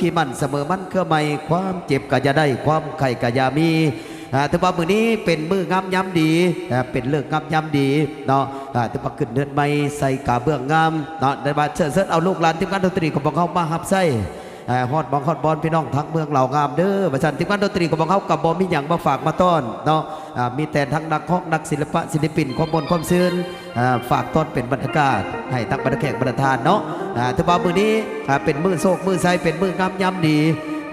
ທີ່ໝັ້ນສະເໝີໝັ້ນເຄືອໄມ້ ຄວາມເຈັບກະຢ່າໄດ້ ຄວາມໄຂ້ກະຢ່າມີ. ອ່າ ຖືວ່າມື້ນີ້ເປັນມື້ງາມຍາມດີ ອ່າ ເປັນເລີກງາມຍາມດີເນາະ. ອ່າ ຖືວ່າຂຶ້ນເຮືອນໃໝ່ໃສ່ກະເບື້ອງງາມເນາະ. ໄດ້ວ່າເຊີນ ເຊີນເອົາລູກຫຼານທີມງານດົນຕີຂອງພວກເຮົາມາຮັບໃຊ້ ອ່າ ຮອດໝ່ອງຮອດບ່ອນ ພີ່ນ້ອງທາງເມືອງລາວງາມເດີ ວ່າຊັ້ນ. ທີມງານດົນຕີຂອງພວກເຮົາກໍບໍ່ມີຫຍັງມາຝາກມາຕ້ອນເນາະ. ອ່າ ມີແຕ່ທັງນັກຮ້ອງ ນັກສິລະປະ ສິລະປິນ ຄວາມມ່ວນຄວາມຊື່ນ ອ່າ ຝາກຕ້ອນເປັນບັນຍາກາດໃຫ້ທັງບັນດາແຂກບັນດາທ່ານເນາະ. ອ່າ ຖືວ່າມື້ນີ້ ອ່າ ເປັນມື້ໂຊກມື້ໄຊ ເປັນມື້ງາມຍາມດີ.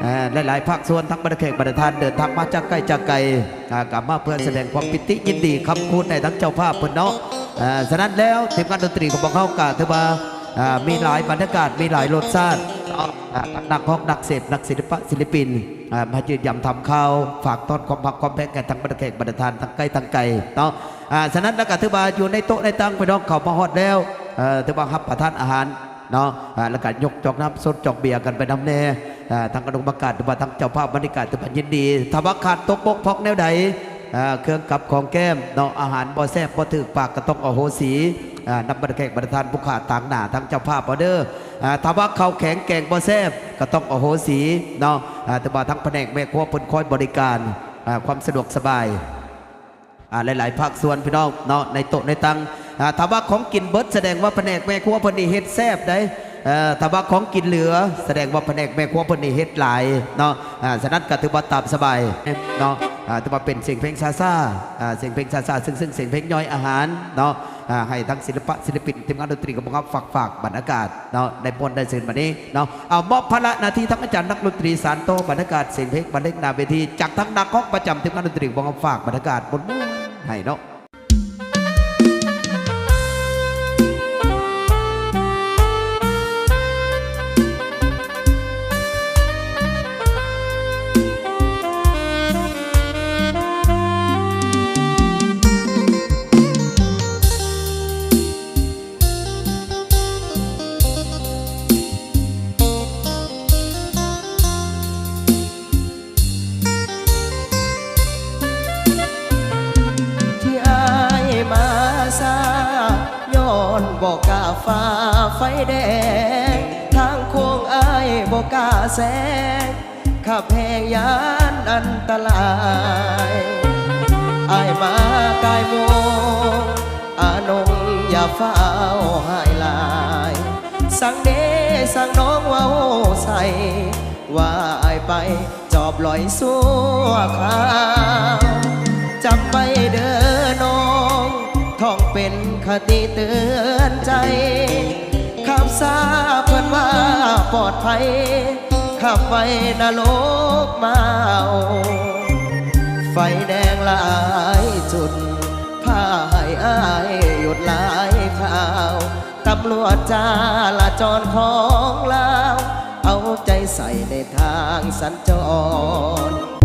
ອ່າ ຫຼາຍໆພາກສ່ວນ ທັງບັນດາແຂກບັນດາທ່ານ ເດີນທາງມາຈາກໃກ້ຈາກໄກ ອ່າ ກໍມາເພື່ອສະແດງຄວາມປິຕິຍິນດີ ຄຳຄູນໃຫ້ທັງເຈົ້າພາບເພິ່ນເນາະ. ອ່າ ສະນັ້ນແລ້ວ ທີມງານດົນຕີຂອງພວກເຮົາກໍຖືວ່າ ອ່າ ມີຫຼາຍບັນຍາກາດ ມີຫຼາຍລົດຊາດເນາະ. ອ່າ ທັງນັກຮ້ອງ ນັກເສບ ນັກສິລະປະ ສິລະປິນ ອ່າ ມາຢືນຢາມຖາມຂ່າວ ຝາກຕ້ອນຄວາມຮັກຄວາມແພງໃຫ້ທັງບັນດາແຂກບັນດາທ່ານ ທັງໃກ້ທັງໄກເນາະ. ອ່າ ສະນັ້ນແລ້ວກໍຖືວ່າຢູ່ໃນໂຕະໃນຕັ່ງ ພີ່ນ້ອງເຂົ້າມາຮອດແລ້ວ ເອີ ຖືວ່າຮັບປະທານອາຫານເນາະ. ອ່າ ແລ້ວກໍຍົກຈອກນ້ຳ ຊົດຈອກເບຍກັນໄປນຳແດ່. ອ່າ ທາງຄະນະກຳມະການ ຫຼືວ່າທາງເຈົ້າພາບບັນຍາກາດ ຖືວ່າຍິນດີ. ຖ້າວ່າຂາດຕົກບົກຜ່ອງແນວໃດ ອ່າ ເຄື່ອງກັບຂອງແກ້ມເນາະ ອາຫານບໍ່ແຊບບໍ່ຖືກປາກ ກໍຕ້ອງອະໂຫສິ ອ່າ ນຳບັນດາແຂກບັນດາທ່ານຜູ້ຂ້າຕາງໜ້າທາງເຈົ້າພາບເອົາເດີ. ອ່າ ຖ້າວ່າເຂົ້າແຂງແກງບໍ່ແຊບ ກໍຕ້ອງອະໂຫສິເນາະ. ອ່າ ແຕ່ວ່າທາງພະແນກແມ່ຄົວເພິ່ນຄອຍບໍລິການ ອ່າ ຄວາມສະດວກສະບາຍ ອ່າ ຫຼາຍໆພາກສ່ວນ ພີ່ນ້ອງເນາະ ໃນໂຕະໃນຕັ່ງ. ອ່າ ຖ້າວ່າຂອງກິນເບິດ ສະແດງວ່າພະແນກແມ່ຄົວເພິ່ນນີ້ເຮັດແຊບໃດ໋. ເອີ ຖ້າວ່າຂອງກິນເຫຼືອ ສະແດງວ່າພະແນກແມ່ຄົວເພິ່ນນີ້ເຮັດຫຼາຍເນາະ. ອ່າ ສະນັ້ນກໍຖືວ່າຕາມສະບາຍເນາະ. ອ່າ ຖືວ່າເປັນສຽງເພງຊ້າໆ ອ່າ ສຽງເພງຊ້າໆ ຊຶ່ງໆ ສຽງເພງຍ່ອຍອາຫານເນາະ. ອ່າ ໃຫ້ທັງສິລະປະສິລະປິນ ທີມງານດົນຕີຂອງພວກເຮົາ ຝາກ ຝາກບັນຍາກາດເນາະ ໄດ້ມ່ວນໄດ້ຊື່ນບັດນີ້ເນາະ. ເອົາ ມອບພາລະໜ້າທີ່ທາງອາຈານນັກດົນຕີ ສານຕໍ່ບັນຍາກາດສຽງເພງບັນເລງໜ້າເວທີ ຈາກທາງນັກຮ້ອງປະຈຳທີມງານດົນຕີຂອງພວກເຮົາ ຝາກບັນຍາກາດມ່ວນໆໃຫ້ເນາະ. ທີ່ອ້າຍມາຊ້າ ຍ້ອນບໍ່ກ້າຝ່າໄຟແດງ ທາງໂຄ້ງອ້າຍບໍ່ກ້າແຊງ ຂັບແຮງຢ້ານອັນຕະລາຍ ອ້າຍມາກາຍໂມງ ອານົງຢ່າຟ້າວຮ້າຍຫຼາຍ ສັງເດສັງນ້ອງເວົ້າໃສ່ ວ່າອ້າຍໄປຈອບລອຍຊົ່ວຄາວ ຈຳໄວ້ເດີນ້ອງ ທ່ອງເປັນຄະຕິເຕືອນໃຈ ຂັບຊ້າເພິ່ນວ່າປອດໄພ ຂັບໄວນະລົກມາເອົາ ໄຟແດງຫຼາຍຈຸດ ພາໃຫ້ອ້າຍຢຸດຫຼາຍຄາວ ຕຳຫຼວດຈາລາຈອນຂອງລາວ ເອົາໃຈໃສ່ໃນທາງສັນຈອນ